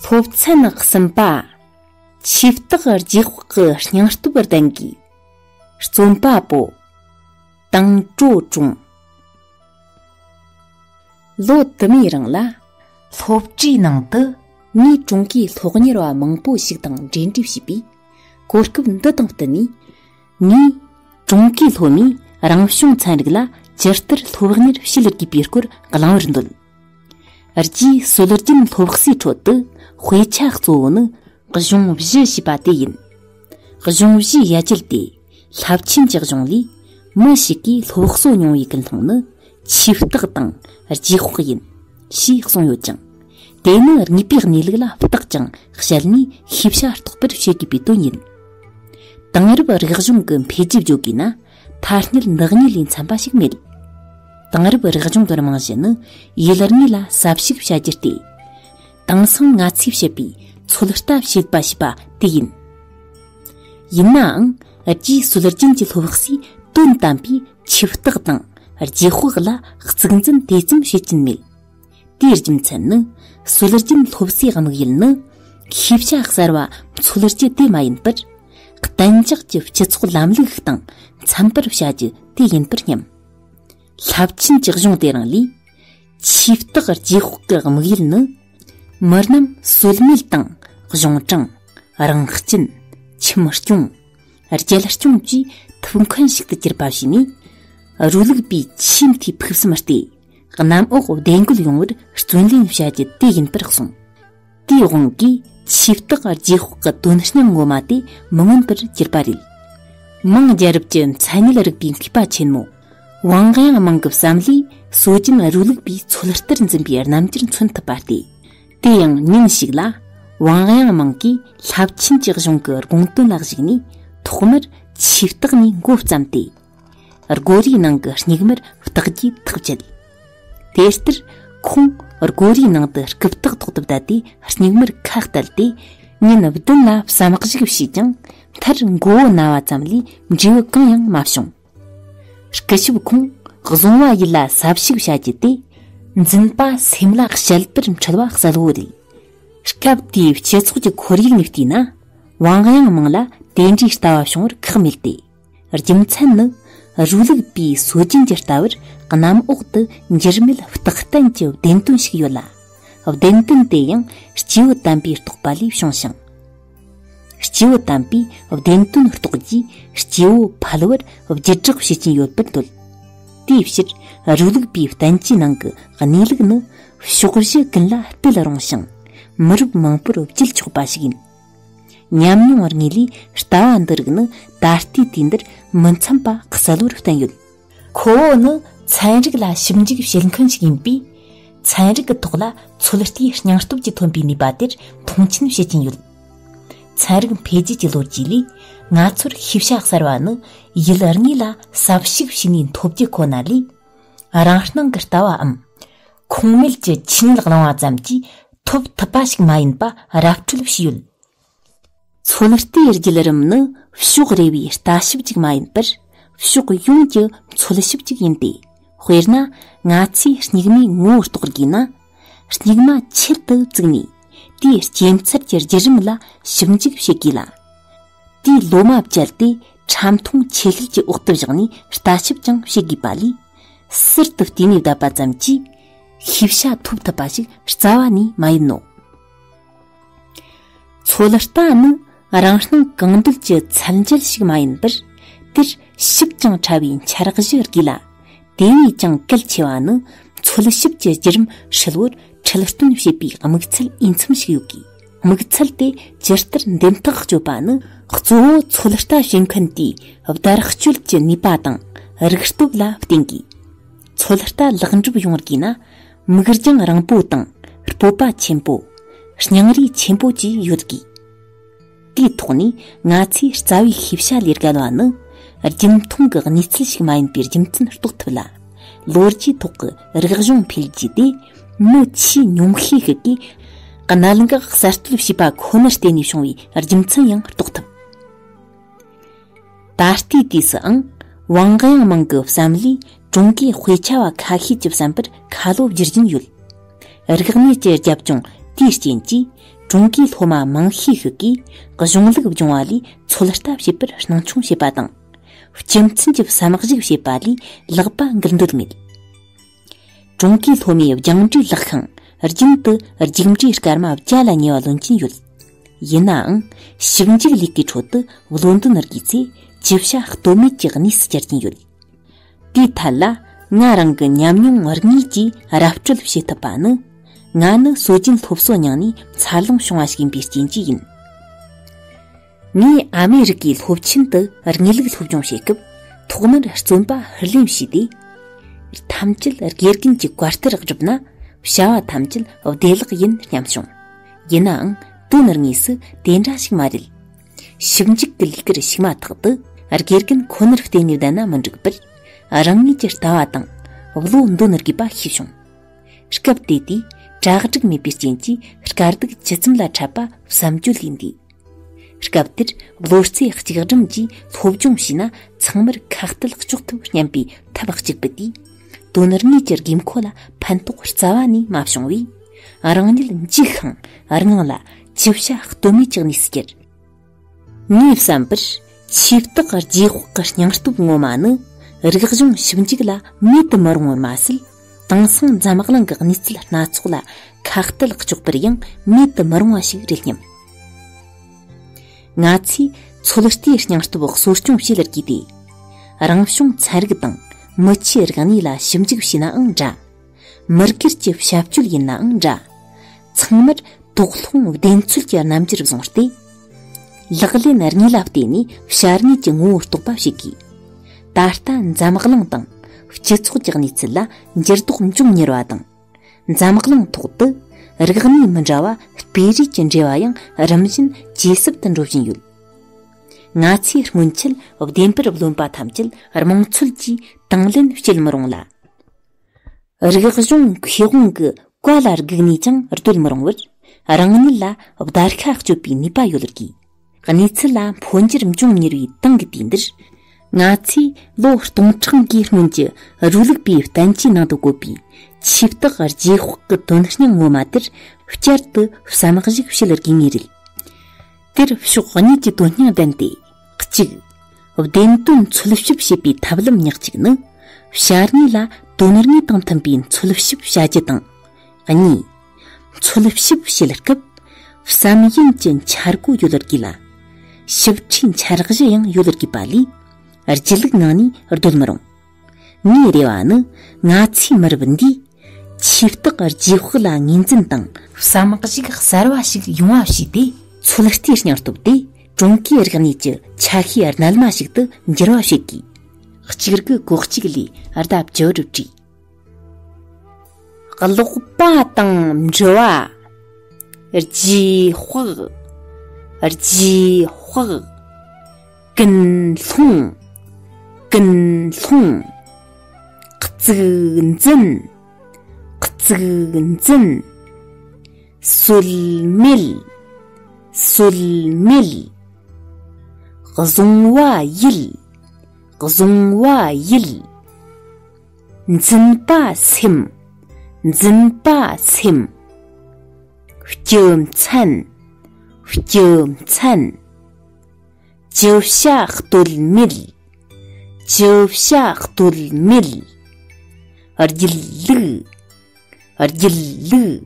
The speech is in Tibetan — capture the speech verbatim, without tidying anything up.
སློབ་ཚན་གསུམ་པ། ཆོས་སྟེགས་རྗེས་དཔག་གི་སྙིང་སྟོབས་ལྡན་གྱི་རྩོམ་པ་པོ། དང་ཀྲོའུ་ཀྲུང་། ལོ་དུ་མའི་རིང་ལ། སློབ་གྲྭའི་ནང་དུ་ངས་ཀྲུང་གོའི་སློབ་གཉེར་བ་མང་པོ་ཞིག་དང་འབྲེལ་འདྲིས་བྱས་པས། གོ་སྐབས་འདི་དང་བསྟུན་ནས། ངས་ཀྲུང་གོའི་སློབ་མས་རང་བྱུང་ཚན་རིག་ལ་ཇི་ལྟར་སློབ་གཉེར་བྱེད་དགོས་པའི་སྐོར་གླེང་བར་འདོད། རྗེ་སྲོལ་རྒྱུན་སློབ་གསོའི་ཁྲོད་དུ་དཔེ་ཆ་གཙོ་བོ་ནི་གཞུང་བཞི་ཞེས་པ་དེ་ཡིན། གཞུང་བཞིའི་ཡ་གྱལ་ཏེ། རླབས་ཆེན་གྱི་གཞུང་ལས་མི་ཞིག་གིས་སློབ་གསོ་མྱོང་བའི་ཀུན་སློང་ནི་ཆོས་བརྟག་དང་རྗེས་དཔག་ཡིན། ཞེས་གསུངས་ཡོད་ཅིང་། དེ་ནི་དངོས་པོའི་གནས་ལུགས་ལ་བརྟག་ཅིང་དཔྱད་ནས་ཤེས་བྱ་རྟོགས་པར་བྱེད་དགོས་པའི་དོན་ཡིན། དེང་རབས་རིག་གཞུང་གི་འཕེལ་རྒྱས་བརྗོད་དགོས་ན། ཐ་སྙད་འདི་གཉིས་ལས་འཚམ་པ་ཞིག་མེད། དེང་རབས་རིག་གཞུང་གི་རྨང་གཞི་ནི་ཡུལ་དངོས་ལ་ཟབ་ཞུགས་བྱ་རྒྱུ་སྟེ། དེང་སང་ང་ཚོས་བཤད་པའི་ཚོད་ལྟ་བྱེད་པ་ཞེས་པ་དེ་ཡིན། ཡིན་ནའང་རྗེ་སྲོལ་རྒྱུན་གྱི་སློབ་གསོས་དོན་དམ་པའི་ཆོས་བརྟག་དང་རྗེས་དཔག་ལ་གཙིགས་འཛིན་དེ་ཙམ་བྱེད་ཀྱིན་མེད། དེའི་རྒྱུ་མཚན་ནི། སྲོལ་རྒྱུན་སློབ་གསོའི་དམིགས་ཡུལ་ནི། ཤེས་བྱ་གསར་བ་འཚོལ་རྒྱུ་དེ་མ་ཡིན་པར། གཏན་འཇགས་ཀྱི་སྤྱི་ཚོགས་ལམ་ལུགས་དང་འཚམ་པར་བྱ་རྒྱུ་དེ་ཡིན་པར་སྙམ། རླབས་ཆེན་གྱི་གཞུང་དེ་རང་ལས། ཆོས་བརྟག་རྗེས་དཔག་གི་དམིགས་ཡུལ་ནི། མི་རྣམས་སྲོལ་མེད་དང་གཞུང་དྲང་། རང་གཅུན། ཁྱིམ་སྐྱོང་། རྒྱལ་སྐྱོང་བཅས་ཐུབ་མཁན་ཞིག་ཏུ་གྱུར་པ་བྱས་ནས། རུའུ་ལུགས་པའི་ཆེས་མཐོའི་ཕུགས་བསམ་སྟེ། གནམ་འོག་བདེ་འགོད་ཡོང་བར་བརྩོན་ལེན་བྱ་རྒྱུ་དེ་ཡིན་པར་གསུངས། དེའི་དབང་གིས་ཆོས་བརྟག་རྗེས་དཔག་གི་དོན་སྙིང་ངོ་མ་དེ་མི་མངོན་པར་གྱུར་པ་རེད། མིང་རྒྱལ་རབས་ཀྱི་མཚན་ཉིད་རིག་པའི་མཁས་པ་ཆེན་མོ། ཝང་དབྱང་མིང་གི་བསམ་བློས་སྲོལ་རྒྱུན་རུའུ་ལུགས་པའི་ཚོད་ལྟར་འཛིན་པའི་རྣམ་འགྱུར་མཚོན་ཐུབ་པ་སྟེ། དེ་ཡང་ཉིན་ཞིག་ལ། ཝང་དབྱང་མིང་གིས་རླབས་ཆེན་གྱི་གཞུང་གི་དགོངས་དོན་ལ་གཞིགས་ནས་ཐོག་མར་ཆོས་བརྟག་ནས་འགོ་བརྩམས་ཏེ། སྒོ་རའི་ནང་གི་སྙིགས་མར་བརྟག་རྒྱུའི་ཐག་བཅད། དེ་ལྟར་ཁོང་སྒོ་རའི་ནང་དུ་རྐུབ་སྟེགས་ཐོག་ཏུ་བསྡད་དེ་སྙིགས་མར་ཁ་གཏད་དེ། ཉིན་བདུན་ལ་བསམ་གཞིག་བྱས་ཀྱང་མཐར་མགོ་བོ་ན་བ་ཙམ་ལས་འབྲས་བུ་གང་ཡང་མ་བྱུང་། སྐུ་ཞབས་ཁོང་བཟུང་བ་ཡིད་ལ་ཟབ་ཞུགས་བྱ་རྒྱུ་དེ། འཛིན་པ་སེམས་ལ་བཤད་པར་འཁྲུལ་བ་གསལ་བོ་རེད། སྐབས་དེའི་སྤྱི་ཚོགས་ཀྱི་ཁོར་ཡུག་ནས་བལྟས་ན། ཝང་དབྱང་མིང་ལ་དེ་འདྲའི་ལྟ་བ་བྱུང་བར་ཁག་མེད་དེ། རྒྱུ་མཚན་ནི། རུའུ་ལུགས་པའི་སྲོལ་རྒྱུན་གྱི་ལྟ་བར་གནམ་འོག་ཏུ་འགྱུར་མེད་རྟག་བརྟན་གྱི་བདེན་དོན་ཞིག་ཡོད་ལ། བདེན་དོན་དེ་ཡང་སྐྱེས་བུ་དམ་པའི་རྟོགས་པ་ལས་བྱུང་ཞིང་། སྐྱེས་བུ་དམ་པས་བདེན་དོན་རྟོགས་རྗེས་སྐྱེས་བུ་ཕལ་བར་བརྒྱུད་བསྒྲགས་བྱེད་ཀྱིན་ཡོད་པར་འདོད། དེའི་ཕྱིར་རུའུ་ལུགས་པའི་བསྟན་བཅོས་ནང་གི་གནས་ལུགས་ནི་ཕྱོགས་བཞི་ཀུན་ལ་སྤེལ་རུང་ཞིང་། མི་རབས་མང་པོར་བརྒྱུད་ཆོག་པ་ཞིག་ཡིན། ཉམས་མྱོང་དངོས་ལས་ལྟ་བ་འདི་རིགས་ནི་ད་ལྟའི་དུས་འདིར་མི་འཚམ་པ་གསལ་བོར་བསྟན་ཡོད། ཁོ་བོ་ནི་ཚན་རིག་ལ་ཞིབ་འཇུག་བྱེད་མཁན་ཞིག་ཡིན་པས། ཚན་རིག་གི་ཐོག་ལ་ཚོད་ལྟའི་སྙིང་སྟོབས་ཀྱིས་ཐོན་པའི་ནུས་པ་དེར་མཐོང་ཆེན་བྱེད་ཀྱིན་ཡོད། ཚན་རིག་འཕེལ་རྒྱས་ཀྱི་ལོ་རྒྱུས་ལས་ང་ཚོར་ཤེས་བྱ་གསར་བ་ནི་ཡུལ་དངོས་ལ་ཟབ་ཞུགས་བྱས་ནས་ཐོབ་རྒྱུ་ཁོ་ན་ལས། རང་སྣང་གི་ལྟ་བའམ། ཁུངས་མེད་ཀྱི་ཆོས་ཉིད་གླེང་བ་ཙམ་གྱིས་ཐོབ་ཐུབ་པ་ཞིག་མ་ཡིན་པ་ར་སྤྲོད་བྱས་ཡོད། ཚོད་ལྟའི་བརྒྱུད་རིམ་ནི་ཕྱོགས་རེ་བའི་ལྟ་ཞིབ་ཅིག་མ་ཡིན་པར། ཕྱོགས་ཡོངས་ཀྱི་འཚོལ་ཞིབ་ཅིག་ཡིན་ཏེ། དཔེར་ན། ང་ཚོས་སྙིགས་མའི་ངོ་བོ་རྟོགས་དགོས་ན། སྙིགས་མ་ཆེད་དུ་བཙུགས་ནས། དེའི་སྐྱེ་འཚར་གྱི་བརྒྱུད་རིམ་ལ་ཞིབ་འཇུག་བྱེད་དགོས་ལ། དེའི་ལོ་མ་བཅད་དེ་ཁྲམ་ཐུང་ཆེད་ལས་ཀྱི་འོག་ཏུ་བཞག་ནས་ལྟ་ཞིབ་ཀྱང་བྱེད་དགོས་པ་ལས། ཟུར་དུ་བལྟས་ནས་བསྡད་པ་ཙམ་གྱིས་ཤེས་བྱ་ཐོབ་ཐུབ་པ་ཞིག་རྩ་བ་ནས་མ་ཡིན་ནོ། ཚོད་ལྟ་ནི་རང་སྣང་གང་འདོད་ཀྱི་ཚད་འཇལ་ཞིག་མ་ཡིན་པར། དེར་ཞིབ་ཅིང་ཕྲ་བའི་འཆར་གཞི་དགོས་ལ། དེ་བས་ཀྱང་གལ་ཆེ་བ་ནི་འཚོལ་ཞིབ་ཀྱི་བརྒྱུད་རིམ་ཧྲིལ་བོར་ཁྲིད་སྟོན་བྱེད་པའི་དམིགས་ཚད་འོས་འཚམ་ཞིག་ཡོད་དགོས། དམིགས་ཚད་དེ་ཇི་ལྟར་འདེམས་ཐག་གཅོད་པ་ནི། གཙོ་བོ་ཚོད་ལྟ་བྱེད་མཁན་དེའི་བརྡར་གཅོད་ཀྱི་ནུས་པ་དང་རིག་སྟོབས་ལ་བརྟེན་དགོས། ཚོད་ལྟ་ལེགས་འགྲུབ་ཡོང་དགོས་ན། མིག་རྒྱང་རིང་པོ་དང་སྤོབས་པ་ཆེན་པོ། སྙིང་རུས་ཆེན་པོ་བཅས་ཡོད་དགོས། དེའི་ཐོག་ནས་ང་ཚོས་རྩ་བའི་ཤེས་བྱ་ལས་བརྒལ་བ་ནི། རྒྱུན་མཐོང་གི་གནས་ཚུལ་ཞིག་མ་ཡིན་པའི་རྒྱུ་མཚན་རྟོགས་ཐུབ་ལ། ལོ་རྒྱུས་ཐོག་གི་རིག་གཞུང་འཕེལ་རྒྱས་དེ། མི་ཆེས་ཉུང་ཤས་ཤིག་གིས་གནད་འགག་གསར་གཏོད་བྱས་པ་ཁོ་ནར་བརྟེན་ནས་བྱུང་བའི་རྒྱུ་མཚན་ཡང་རྟོགས་ཐུབ། ད་ལྟའི་དུས་སུའང་ཝང་དབྱང་མིང་གི་བསམ་བློས་ཀྲུང་གོའི་དཔེ་ཆ་བ་ཁ་ཤས་ཀྱི་བསམ་པར་ཁ་ལོ་བསྒྱུར་བཞིན་ཡོད། རིག་གནས་ཀྱི་རྒྱབ་ལྗོངས་དེའི་རྐྱེན་གྱིས། ཀྲུང་གོའི་སློབ་མ་མང་ཤས་ཤིག་གིས་གཞུང་ལུགས་སྦྱོང་བ་ལས་ཚོད་ལྟ་བྱེད་པར་སྣང་ཆུང་བྱེད་པ་དང་། སྤྱི་མཚན་གྱི་བསམ་གཞིག་བྱེད་པ་ལས་ལེགས་པ་འགུལ་འདོད་མེད། ཀྲུང་གོའི་སློབ་མའི་སྦྱངས་འབྲས་ལག་ཤིང་རྒྱུན་དུ་རྒྱུགས་འབྲས་སྐར་མ་བརྒྱ་ལ་ཉེ་བ་ལོན་གྱིན་ཡོད། ཡིན་ནའང་། ཞིབ་འཇུག་ལས་ཀའི་ཁྲོད་དུ་བློ་འདོན་དགོས་ཚེ་ཅི་བྱ་གཏོལ་མེད་ཀྱི་གནས་སུ་གྱར་གྱིན་ཡོད། དེའི་ཐད་ལ། ང་རང་གི་ཉམས་མྱོང་དངོས་གཉིས་ཀྱིས་ར་སྤྲོད་བྱེད་ཐུབ་པ་ནི། ང་ནི་སྲོལ་རྒྱུན་སློབ་གསོ་མྱངས་ནས་འཚར་ལོངས་བྱུང་བ་ཞིག་ཡིན་པའི་རྐྱེན་གྱིས་ཡིན། ངས་ཨ་མེ་རི་ཀའི་སློབ་ཆེན་དུ་དངོས་ལུགས་སློབ་སྦྱོང་བྱེད་སྐབས། ཐོག་མར་བརྩོན་པ་ལྷུར་ལེན་བྱས་ཏེ། ཐམས་ཅད་དགེ་རྒན་གྱི་བཀའ་ལྟར་བསྒྲུབས་ན། བྱ་བ་ཐམས་ཅད་བདེ་བླག་ཡིན་སྙམ་བྱུང་། ཡིན་ནའང་། དོན་དངོས་སུ་དེ་འདྲ་ཞིག་མ་རེད། ཞིབ་འཇུག་གི་ལས་ཀར་ཞུགས་མ་ཐག་ཏུ། དགེ་རྒན་ཁོ་ནར་བརྟེན་ནས་བསྡད་ན་མི་འགྲིག་པར། རང་ངོས་ཀྱི་ལྟ་བ་དང་། བློ་འདོན་དགོས་པ་ཤེས་བྱུང་། སྐབས་དེ་དུས་གྲ་སྒྲིག་མེད་པའི་རྐྱེན་གྱིས། དཀའ་སྡུག་ཇི་ཙམ་ལ་འཕྲད་པ་བསམ་བརྗོད་ལས་འདས། སྐབས་དེར་བློ་རྩེ་གཅིག་སྒྲིམ་གྱིས་སློབ་སྦྱོང་བྱས་ན། ཚང་མར་ཁ་གཏད་གཅོག་ཐུབ་སྙམ་པའི་ཐབས་གཅིག་པུ་དེས། དོན་དངོས་ཀྱི་དགོས་མཁོ་ལ་ཕན་ཐོགས་རྩ་བ་ནས་མ་བྱུང་བས། རང་ཉིད་འཇིགས་ཤིང་། སྔངས་ལ་ཅི་བྱ་གཏོལ་མེད་ཀྱི་གནས་སུ་གྱར། ངས་བསམ་པར། ཆོས་བདག་རྗེས་དཔག་གི་སྙིང་སྟོབས་ངོ་མ་ནི། རིག་གཞུང་ཞིབ་འཇུག་ལ་མེད་དུ་མི་རུང་བར་མ་ཟད། དེང་སང་འཛམ་གླིང་གི་གནས་ཚུལ་སྣ་ཚོགས་ལ་ཁ་གཏད་གཅོག་པར་ཡང་མེད་དུ་མི་རུང་བ་ཞིག་རེད་སྙམ། ང་ཚོས་ཚོད་ལྟའི་སྙིང་སྟོབས་གསོ་སྐྱོང་བྱེད་ལ་བརྒྱུད་དེ། རང་བྱུང་ཚན་རིག་དང་མི་ཆོས་རིག་གནས་ལ་ཞིབ་འཇུག་བྱས་ནའང་འདྲ། མི་སྒེར་གྱི་བྱ་སྤྱོད་ཡིན་ནའང་འདྲ། ཚང་མར་དོགས་སློང་བདེན་འཚོལ་གྱི་རྣམ་འགྱུར་བཟུང་སྟེ། ལག་ལེན་དངོས་ལ་བརྟེན་ནས་བྱ་དངོས་ཀྱི་ངོ་བོ་རྟོགས་པ་ཞིག་གིས། ད་ལྟ་འཛམ་གླིང་དང་སྤྱི་ཚོགས་ཀྱི་གནས་ཚུལ་ལ་འགྱུར་ལྡོག་འབྱུང་ཉེར་བ་དང་། འཛམ་གླིང་ཐོག་ཏུ་རིག་གནས་མི་འདྲ་བ་སྤེལ་རེས་ཀྱི་འབྲེལ་བ་ཡང་རིམ་བཞིན་ཇེ་ཟབ་ཏུ་འགྲོ་བཞིན་ཡོད། ང་ཚོས་སྔོན་ཆད་བདེན་པར་རློམ་པ་ཐམས་ཅད་རྨོངས་ཚོད་ཀྱིས་དང་ལེན་བྱེད་མི་རུང་ལ། རིག་གཞུང་མཁས་དབང་གི་བཀའ་ལ་བསྒུགས་ནས་ཀྱང་སྡོད་མི་རུང་བར། རང་ཉིད་ལ་བརྡར་ཤ་གཅོད་པའི་ནུས་པ་ཡོད་དགོས། གནས་ཚུལ་ལ་འཕོ་འགྱུར་འབྱུང་ཉེར་བའི་སྟེང་གི་དུས་འདིར། ང་ཚོས་ལོ་སྟོང་ཕྲག་འགའི་སྔོན་གྱི་རུའུ་ལུགས་པའི་བསྟན་བཅོས་ནང་དུ་བཀོད་པའི་ཆོས་བདག་རྗེས་དཔག་གི་དོན་སྙིང་ངོ་མ་དེར་བསྐྱར་དུ་བསམ་གཞིག་བྱེད་དགོས་ངེས་རེད། དེར་ཕྱོགས་གཉིས་ཀྱི་དོན་སྙིང་ལྡན་ཏེ། གཅིག་བདེན་དོན་འཚོལ་ཞིབ་བྱེད་པའི་ཐབས་ལམ་ཉག་གཅིག་ནི། བྱ་དངོས་ལ་དོན་དངོས་དང་མཐུན་པའི་འཚོལ་ཞིབ་བྱ་རྒྱུ་དང་། གཉིས། འཚོལ་ཞིབ་བྱེད་སྐབས། བསམ་ཡུལ་གྱི་འཆར་སྒོ་ཡོད་དགོས་ལ། ཞིབ་ཕྲའི་འཆར་གཞི་ཡང་ཡོད་དགོས་པ་ལས། སྒྱིད་ལུག་ངང་ནས་སྡོད་མི་རུང་། ངའི་རེ་བ་ནི། ང་ཚོའི་མི་རབས་འདིས། ཆོས་བདག་རྗེས་དཔག་ལ་ངོས་འཛིན་དང་། བསམ་གཞིག་གསར་བ་ཞིག་ཡོང་བ་བྱས་ཏེ། འཚོལ་ལྟའི་སྙིང་སྟོབས་དེ་ཀྲུང་གོའི་རིག་གནས་ཀྱི་ཆ་ཤས་རྣལ་མ་ཞིག་ཏུ་འགྱུར་བ་བྱེད་དགོས། གཅིག་དགུ་གོ་གཅིག་ལས་ཟླ་བཅུ་རུ་བྲིས། ཀློག་པ་དང་འབྲི་བ། རྗེས་དཔག་རྗེས་དཔག་ཀུན་སློང་། ཀུན་སློང་། གཙིགས་འཛིན། གཙིགས་འཛིན། སྲོལ་མེད། སྲོལ་མེད། བཟུང་བ་ཡིད། བཟུང་བ་ཡིད། འཛིན་པ་སེམས། འཛིན་པ་སེམས། སྤྱི་མཚན། སྤྱི་མཚན། ཅི་བྱ་གཏོལ་མེད། ཅི་བྱ་གཏོལ་མེད། སྒྱིད་ལུག་སྒྱིད་ལུག